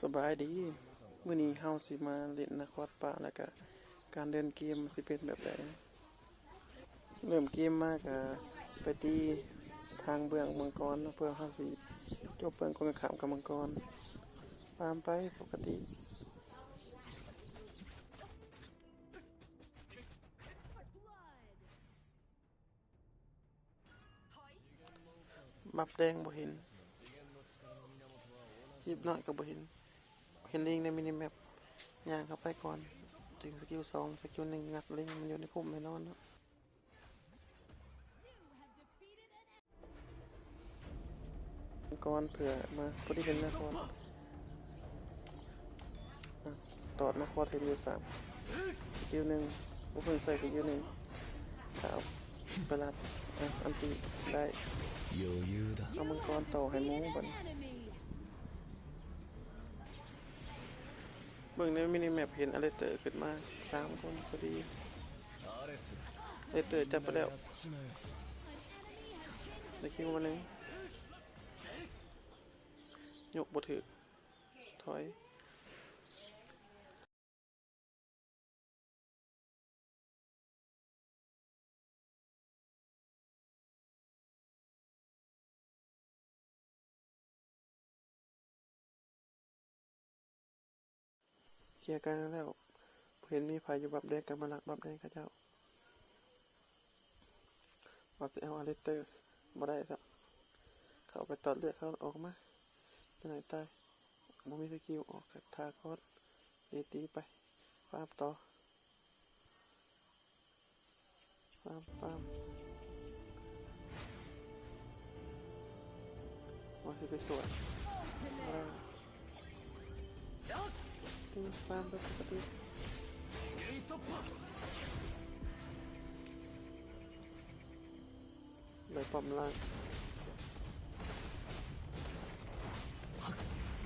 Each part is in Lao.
ສະບາຍດີ ມື້ນີ້ເຮົາຊິມາຫຼິ້ນນະຄອດປ່າ ແລ້ວກະການເດີນເກມຊິເປັນແບບໃດ. ເລີ່ມເກມມາກະໄປຕີທາງເບື້ອງມັງກອນ ເພື່ອເຮົາຊິຈົບເບື້ອງກົງກັນຂ້າມກັບມັງກອນ. ຟາມໄປປົກກະຕິ. ບັບແດງບໍ່ເຫັນ ຄລິບນ້ອຍກໍບໍ່ເຫັນ ເຫັນລິງໃນມິນິແມັບ ຍ່າງເຂົ້າໄປກ່ອນ ດຶງສະກິວສອງ ສະກິວໜຶ່ງ ງັດລິງ ມັນຢູ່ໃນພຸ້ມແນ່ນອນເນາະ. ກ່ອນເພື່ອມາ ພໍດີເຫັນນະຄອດ ອາ ຕອດນະຄອດເຫັນຢູ່ສາມ ສະກິວໜຶ່ງ ບໍ່ເພິ່ງໃສ່ສະກິວໜຶ່ງ ເອົາໄປລັດ ອາ ອັນຕິໄດ້ ເອົາມັງກອນຕໍ່ໃຫ້ໝູບັດນີ້. ເບິ່ງໃນມິນິແມັບເຫັນອາເລສເຕີຂຶ້ນມາສາມຄົນພໍດີ ອາເລສເຕີຈັບໄປແລ້ວ ໄດ້ຄິວມາໜຶ່ງ ຍົກບໍ່ຖືກ ຖອຍ. ເຄຍກາງແລ້ວ ບໍ່ເຫັນມີໃຜຢູ່ບັບແດງ ກໍມາລັກບັບແດງເຂົາເຈົ້າ. ວ່າຊິເອົາອາເລສເຕີ ບໍ່ໄດ້ຊະ ເຂົ້າໄປຕອດເລືອດເຂົາອອກມາ ຈັ່ງໃດຕາຍ ບໍ່ມີສະກິວ ອອກຈາກທ່າກ່ອນ ເດຕີໄປ ຟາມຕໍ່ ຟາມ ຟາມ ວ່າຊິໄປສວນ ຕີ ຟາມໄປປົກກະຕິ ໄດ້ປ້ອມລ່າງ.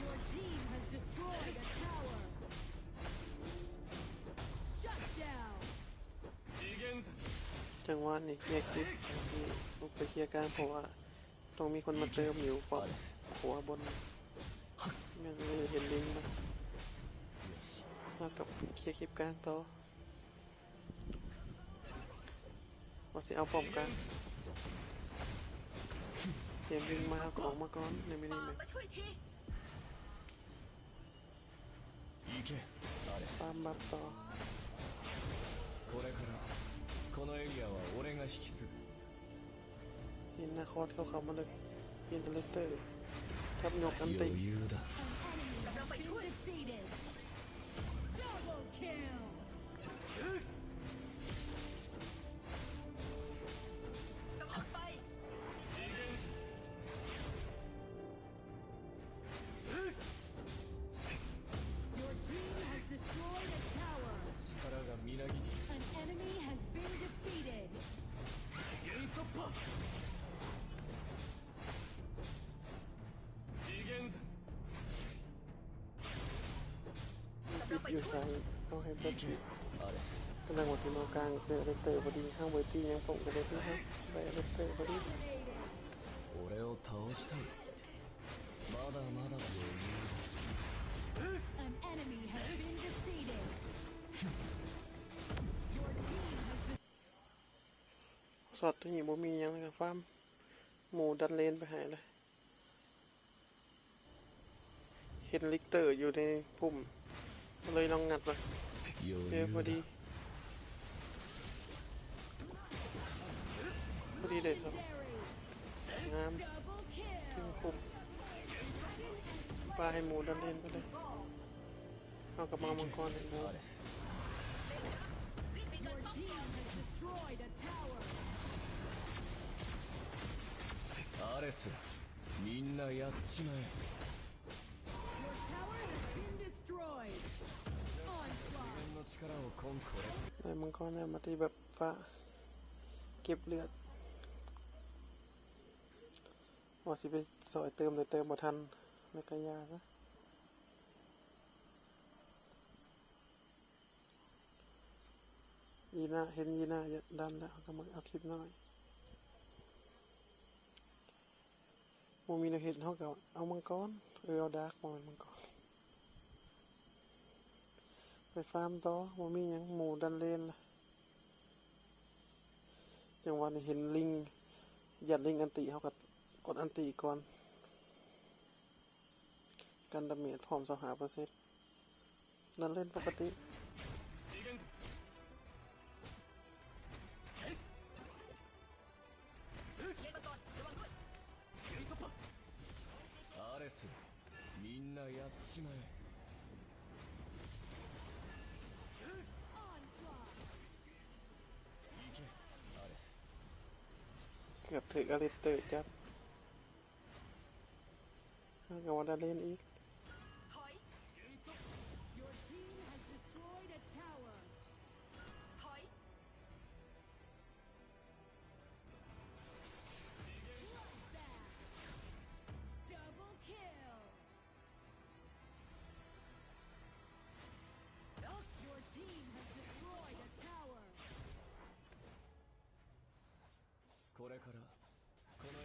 Your team has destroyed a tower. Shut down. ຈັງຫວະນີ້ເຄຍຄລິບ ອາ ທີ່ບຸກໄປເຄຍກາງ ເພາະວ່າຕ້ອງມີຄົນມາເຕີມຢູ່ປ້ອມຂວາບົນ ຍັງເຫັນລິງນະ ເຮົາກັບເຄຍຄລິບກາງຕໍ່. ວ່າຊິເອົາປ້ອມກາງ ເກມວິ່ງມາ ເອົາຂອງມາກ່ອນໃນມິນິແມັບ ຟາມບັບຕໍ່ ເຫັນນາຄອດເຂົາເຂົ້າມາເລີຍ ເຫັນອາເລສເຕີ ຈັບຍົກອັນຕິ Double kill. ກຳລັງໄປ Your team has destroyed a tower. An enemy has been defeated. ຢູ່ໃສ ເອົາໃຫ້ເບິດ ກຳລັງວ່າຊິມາກາງ ເລືອກອາເລສເຕີພໍດີ ເຮົາບໍ່ໄດ້ຕີຫຍັງ ປ້ອງກັນໄດ້ຄືເຮົາ ໄດ້ອາເລສເຕີພໍດີ An enemy has been defeated. Your team has ຊັອດໂຕນີ້ບໍ່ມີຫຍັງ ແລ້ວກໍຟາມ ໝູດັນເລນໄປໃຫ້ເລີຍ ເຫັນລິກເຕີຢູ່ໃນພຸ້ມ ກໍເລີຍລອງງັດວ່າ ເອີ ພໍດີ ພໍດີເດ້ ງາມ ເຖິງພຸ້ມ ປະໃຫ້ໝູດັນເລນໄປເລີຍ. ເຮົາກໍມາມັງກອນໃຫ້ໝູ Your team has destroyed a tower. アレス、みんなやっちまえ。 Your tower has been destroyed. Onslaught. ໄດ້ມັງກອນແລ້ວ ມາຕີແບບຟ້າ ເກັບເລືອດ. ວ່າຊິໄປຊ່ອຍເຕີມ ແຕ່ເຕີມບໍ່ທັນ ແລ້ວກໍຢ່າຊະ. ຢີນາ ເຫັນຢີນາດັນແລ້ວ ເຮົາກໍມາເອົາຄລິບນ້ອຍ. ບໍ່ມີແນວເຮັດ ເຮົາກໍເອົາມັງກອນ ເອີ ເອົາດາກ ບໍ່ແມ່ນມັງກອນ. ໄປຟາມຕໍ່ ບໍ່ມີຫຍັງ ໝູ່ດັນເລນລະ. ຈັງຫວະນີ້ເຫັນລິງ ຢ້ານລິງອັນຕິ ເຮົາກໍກົດອັນຕິກ່ອນ ກັນດາເມດພ້ອມ ຊາວຫ້າເປີເຊັນ ດັນເລນປົກກະຕິ. アレス、みんなやっちまえ。行け、アレス。 ເກືອບຖືກອາລິສເຕີຈັບ ແລ້ວກໍວ່າໄດ້ຫຼິ້ນອີກ. Your team has destroyed a tower. Bloodbath. Double kill. Your team has destroyed a tower. これからこの